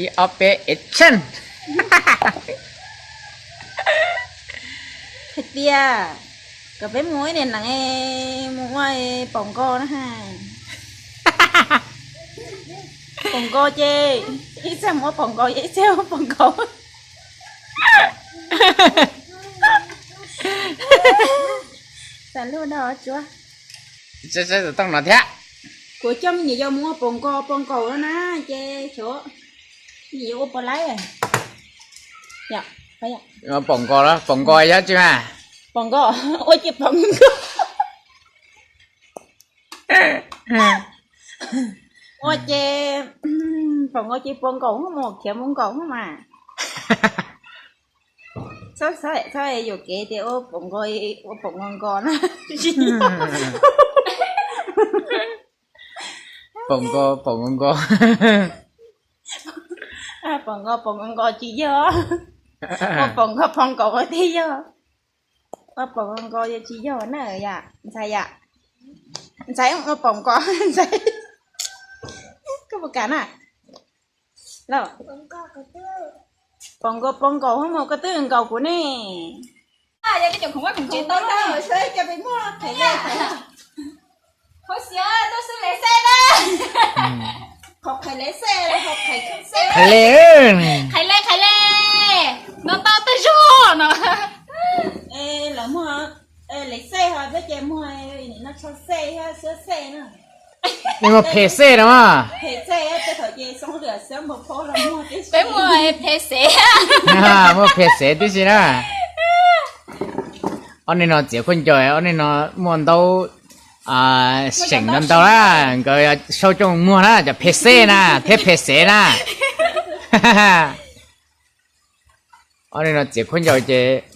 Ib ob peb action. Hais tias kom peb mus ib niam nees mus ua paus nkaus na ha. Paus nkaus ces ib txhia mus ua paus nkaus, ib txhia ua paus nkaus. Xav lub no tsuav. Tom no thiab. Kuv coj me nyuam yaus mus ua paus nkaus, paus nkaus no na, ces xyov me nyuam yaus ua puas laib. Paus nkaus, paus nkaus yog tsi mas? Paus nkaus, ua ces paus nkaus. Ua ces paus nkaus ces paus nkaus mus khiav mus nkaus mas. Txhob, txhob yuam kev tias ua paus nkaus, ua paus nkaus nkaus na. Paus nkaus, paus nkaus nkaus. Paus nkaus, paus nkaus nkaus tsis yog. Ua paus nkaus, paus nkaus thiaj yog. Ua paus nkaus nkaus yog tsis yog na yom, ntxhais yom. Ntxhais ua paus nkaus, ntxhais. Koj puas kam na? Paus nkaus, paus nkaus mus koj twb nkaus kuv ne. Yog tib cov khoom vaj khoom tsev tau na. Qhov xav tau xwb les xej na. Qhov qhais les xej, qhais les, qhais les, qhais les. No tau tej zog no. Lawv muag les xej ho peb ces muag no tsho xej thiab xyab xej na. Nej muag phem xej no mas. Peb muag phem xev. Muag phem xev tib si na. Ob neeg no txiav khaub ncaws, ob neeg no muaj ntaub seem ntau ntau na, nkawd sau coj muag na, cov phem xej na thiab phem xev na. Ob neeg no txiav khaub ncaws ces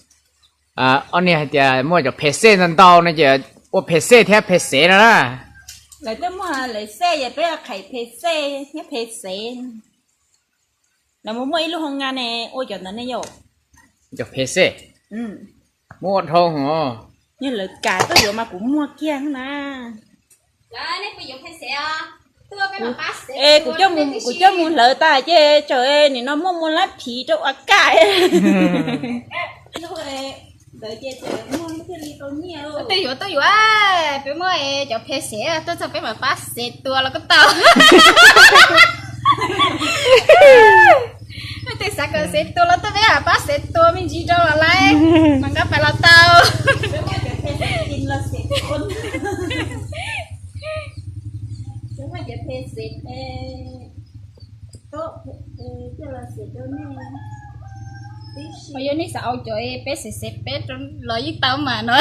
ob neeg hais tias muaj cov phem xej ntau ntau no ces ua phem xej thiab phem xev no na. Lawv twb muaj lawv xej, yog peb qhais phem xej thiab phem xev. Lawv muaj muaj ib lub hoo nka ne, ua cov ntawd ne yom. Cov phem xej. Muab ua dhau hos. Yog lawv kam tuaj yuav mas kuv muag kiag na. Es kuv coj mus hlawv tas ces tsam nim no muaj muaj lab phiv rau ua kaj. Tej yuav tuaj yuav, peb muab cov phem xev tuaj txog peb mam pab xev tua los kuj tau. Tej xav kom xev tua los tuaj peb mam pab xev tua me ntsis rau los lawm, mas nqa pais los tau. Yog nej xav ua cov peb xev xev peb los yeej tau mas no.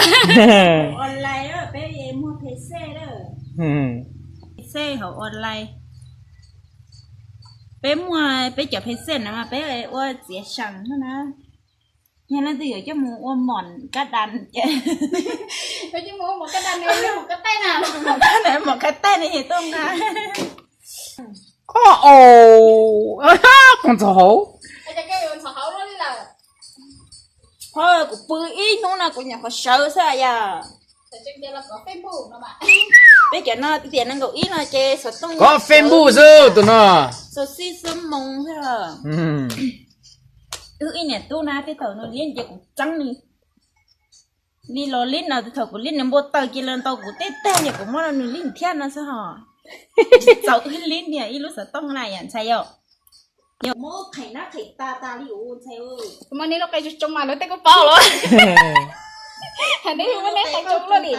Peb muaj peb cov phem xej na mas peb ua txiav seem no na. Yog leej twg yuav coj mus ua mom kab das ces, mom kab das ne, mom kab taij ne yog tuaj nqa. Qhov, qhov ntxhov hauv. Qhov kuv pw ib hnub no kuv nyuam qhuav sawv xwb yom. Peb cov no tiam nees nkaum ib no ces xov tooj, kov Facebook xwb tus no. Xov xij xwb moo xwb. Wb ib niam tub na tej thaum nws liab ces kuv txeeb nws. Li los li no, thaum kuv li nws npau taws ces los ntaus kuv tej tag ces kuv muab rau nws li thiab no xwb hos. Txaus wb li niam ib lub xov tooj na yom ntxhais yom. Yog muab qhev nab qhev tas tas li ntxhais. Kuv muab neb lub qe tsoo tsoo mas lawv tej kuj paub los. Neb muab neb qe tsoo luaj li.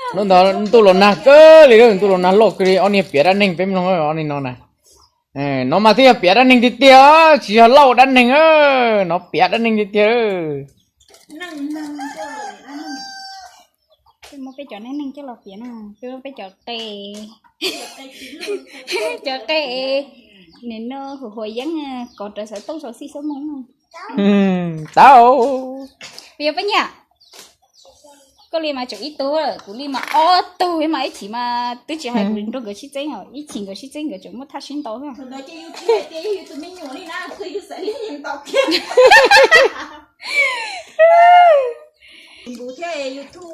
Hnub ntawd ntuj los nag kawg li, ntuj los nag loj kawg li, ob niag piav dab neeg peb mloog ob niag no na. No mas thiaj yog piav dab neeg tiag tiag, tsis yog lauj dab neeg, no piav dab neeg tiag tiag. Peb muab peb cov dab neeg coj los piav no, peb muab peb cov qe, cov qe, nim no huam huam yeeb kov rawv xov tooj xov xij xwb moo. Tau. Peb yog peb nyiam. Koj li mas tseem ib tug, kuv li mas ob tug mas ib chim mas twb tsis hais kuv nrog nkawd sib txeeb, ib chim nkawd sib txeeb nkawd tseem muaj thaj sib ntaus.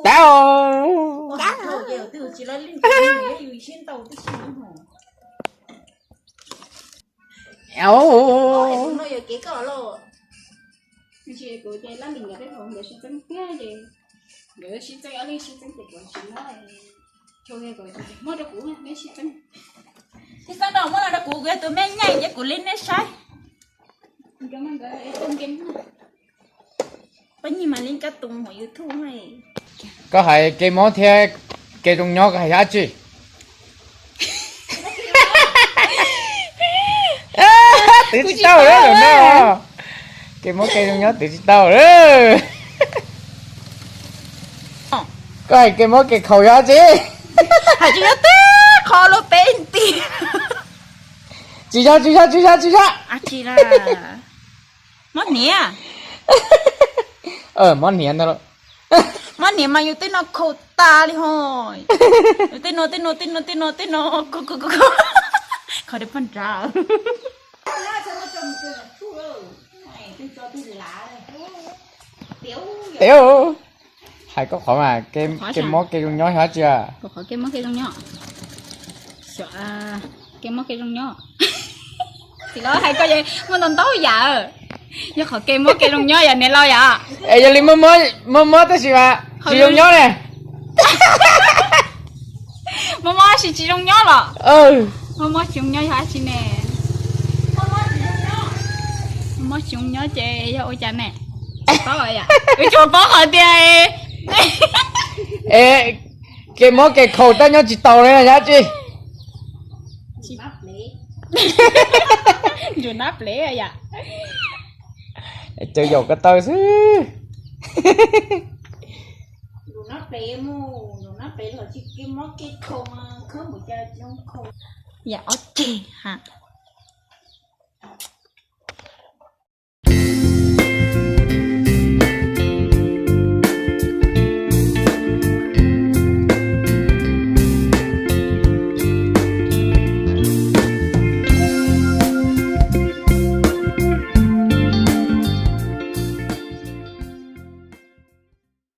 Tau. Tus no yog kev koj los. Kuv ces lab lim nkawd peb hauv nkawd sib txeeb tiag ces nkawd sib txeeb, ob leeg sib txeeb ces kuv tsis muab, muab rau kuv, neb sib txeeb. Tib xeeb no muab los rau kuv, kuv yog tus me nyuam ces kuv li neb saib. Pab nyij mas li kab tus hauv YouTube. Koj hais kev mob thiab kev zoo nyob koj hais yog dab tsi? Twv tsis tau lawm no. Kev mob kev zoo nyob twv tsis tau lawm. Koj hais kev mob kev khaus yog dab tsi? Hais tsis yog twb qhov lub peb nti. Tsis yog, tsis yog, tsis yog, tsis yog. Mob hniav. Mob hniav ntag. Mob hniav mas yus tej no khaus tas li ho. Yus tej no, tej no, tej no, tej no, tej no, khaus, khaus, khaus, khaus. Khaus dej poj nrag. Tias, hais koj qhov mas kev mob kev zoo nyob yog dab tsi? Qhov kev mob kev zoo nyob, xyov, kev mob kev zoo nyob. Txiv laus hais koj muaj ntau ntau yam. Yog qhov kev mob kev zoo nyob yom niam laus yom? Es yog li mob mob tab sis mas tsis zoo nyob ne. Mob mob tab sis tsis zoo nyob los? Mob mob tsis zoo nyob yog dab tsi ne? Mob tsis zoo nyob ces yog ua cas ne? Paub yom, tsis paub qhov tias. Es kev mob kev khaus tab nyob tsis tau li yog dab tsi? Ntsum nab plev yom. Caw yaum ko taw xwb. Yam ob ceg ha.